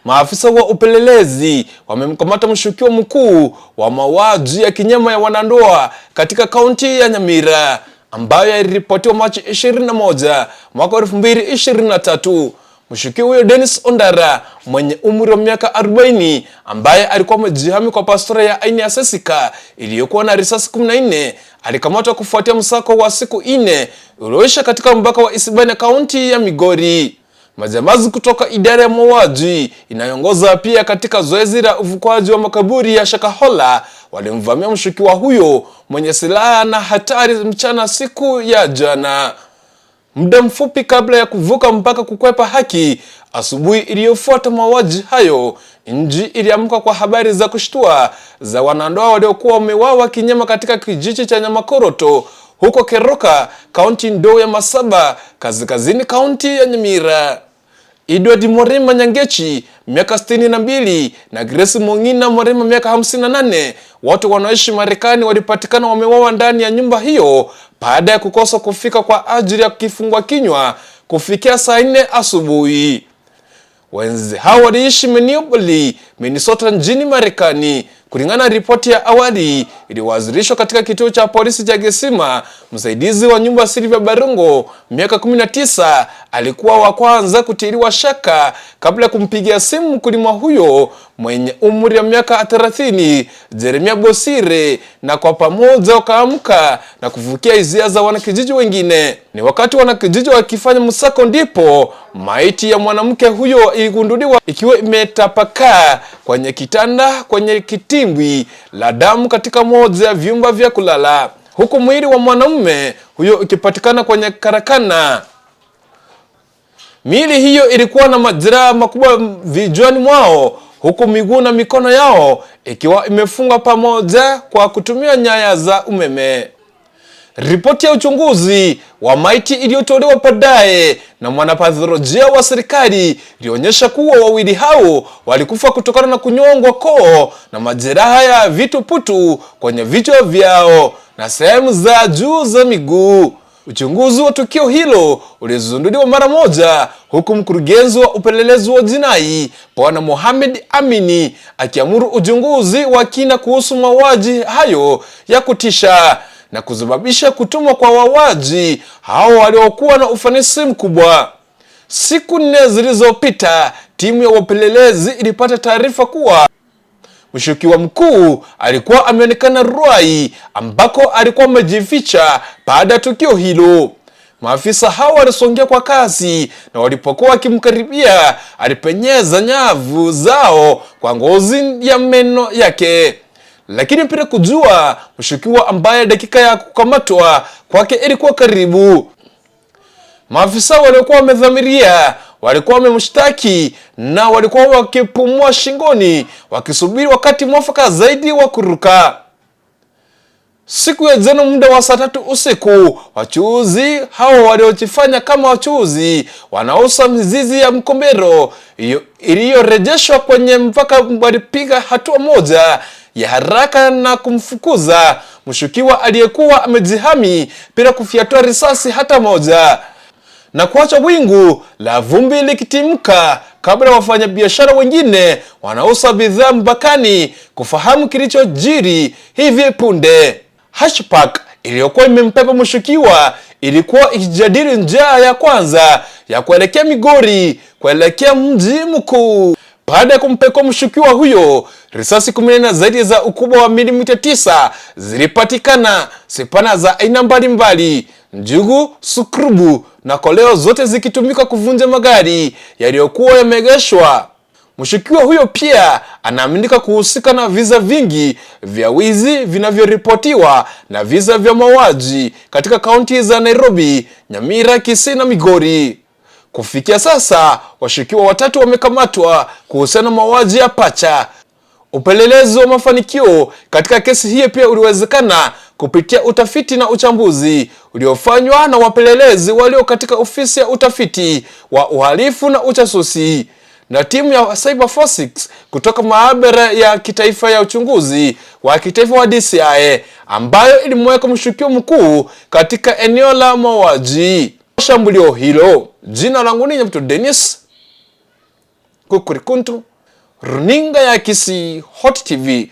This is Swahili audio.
Maafisa wa upelelezi wamemkamata mshukiwa mkuu wa mauaji ya kinyama ya wanandoa katika kaunti ya Nyamira ambayo yaliripotiwa Machi 21 mwaka 2023. Mshukiwa huyo Dennis Ondara mwenye umri wa miaka 40 ambaye alikuwa amejihami kwa pastora ya aina ya Sesika iliyokuwa na risasi 14 alikamatwa kufuatia msako wa siku 4 ulioisha katika mpaka wa Isibania, kaunti ya Migori. Majambazi kutoka idara ya mauaji inayoongoza pia katika zoezi la uvukwaji wa makaburi ya Shakahola walimvamia mshukiwa huyo mwenye silaha na hatari mchana siku ya jana, muda mfupi kabla ya kuvuka mpaka kukwepa haki. Asubuhi iliyofuata mauaji hayo, nchi iliamka kwa habari za kushtua za wanandoa waliokuwa wameuawa kinyama katika kijiji cha Nyamakoroto huko Keroka, kaunti ndogo ya Masaba, kaskazini kaunti ya Nyamira. Edward Morema Nyangechi miaka 62 na Grace Mong'ina Morema miaka 58, watu wanaoishi Marekani, walipatikana wameuawa ndani ya nyumba hiyo baada ya kukosa kufika kwa ajili ya kifungua kinywa kufikia saa 4 asubuhi. Wenzi hao waliishi Minneapolis, Minnesota nchini Marekani. Kulingana na ripoti ya awali iliyowasilishwa katika kituo cha polisi cha Gesima, msaidizi wa nyumba Silvia Barungo miaka 19 alikuwa wa kwanza kutiliwa shaka kabla ya kumpigia simu mkulima huyo mwenye umri wa miaka 30 Jeremia Bosire, na kwa pamoja wakaamka na kuvukia hisia za wanakijiji wengine. Ni wakati wanakijiji wakifanya msako ndipo maiti ya mwanamke huyo iligunduliwa ikiwa imetapakaa kwenye kitanda kwenye kitimbwi la damu katika moja ya vyumba vya kulala, huku mwili wa mwanamume huyo ukipatikana kwenye karakana. Miili hiyo ilikuwa na majeraha makubwa vichwani mwao, huku miguu na mikono yao ikiwa imefungwa pamoja kwa kutumia nyaya za umeme. Ripoti ya uchunguzi wa maiti iliyotolewa baadaye na mwanapatholojia wa serikali ilionyesha kuwa wawili hao walikufa kutokana na kunyongwa koo na majeraha ya vitu putu kwenye vichwa vyao na sehemu za juu za miguu. Uchunguzi wa tukio hilo ulizinduliwa mara moja, huku mkurugenzi wa upelelezi wa jinai Bwana Mohamed Amini akiamuru uchunguzi wa kina kuhusu mauaji hayo ya kutisha na kusababisha kutumwa kwa wauaji hao waliokuwa na ufanisi mkubwa. Siku 4 zilizopita, timu ya wapelelezi ilipata taarifa kuwa mshukiwa mkuu alikuwa ameonekana Ruai ambako alikuwa amejificha baada ya tukio hilo. Maafisa hao walisongea kwa kasi na walipokuwa wakimkaribia, alipenyeza nyavu zao kwa ngozi ya meno yake. Lakini bila kujua mshukiwa ambaye dakika ya kukamatwa kwake ilikuwa karibu. Maafisa waliokuwa wamedhamiria walikuwa wamemshtaki na walikuwa wakipumua shingoni wakisubiri wakati mwafaka zaidi wa kuruka. Siku ya jana muda wa saa 3 usiku, wachuuzi hao waliojifanya kama wachuuzi wanauza mizizi ya mkombero iliyorejeshwa kwenye mpaka walipiga hatua moja ya haraka na kumfukuza mshukiwa aliyekuwa amejihami bila kufyatua risasi hata moja na kuacha wingu la vumbi likitimka kabla wafanyabiashara wengine wanauza bidhaa mpakani kufahamu kilichojiri hivi punde. Hatchback iliyokuwa imempepa mshukiwa ilikuwa ikijadili njia ya kwanza ya kuelekea Migori kuelekea mji mkuu. Baada ya kumpekua mshukiwa huyo, risasi 14 zaidi za ukubwa wa milimita 9 zilipatikana, sipana za aina mbalimbali, njugu, sukrubu na koleo, zote zikitumika kuvunja magari yaliyokuwa yameegeshwa. Mshukiwa huyo pia anaaminika kuhusika na visa vingi vya wizi vinavyoripotiwa na visa vya mauaji katika kaunti za Nairobi, Nyamira, Kisii na Migori. Kufikia sasa washukiwa watatu wamekamatwa kuhusiana na mauaji ya pacha. Upelelezi wa mafanikio katika kesi hiyo pia uliwezekana kupitia utafiti na uchambuzi uliofanywa na wapelelezi walio katika ofisi ya utafiti wa uhalifu na ujasusi na timu ya Cyber Forensics kutoka maabara ya kitaifa ya uchunguzi wa kitaifa wa DCI ambayo ilimweka mshukiwa mkuu katika eneo la mauaji shambulio hilo. Jina langu ni Nyabuto Dennis Kukurikuntu, runinga ya Kisii Hot TV.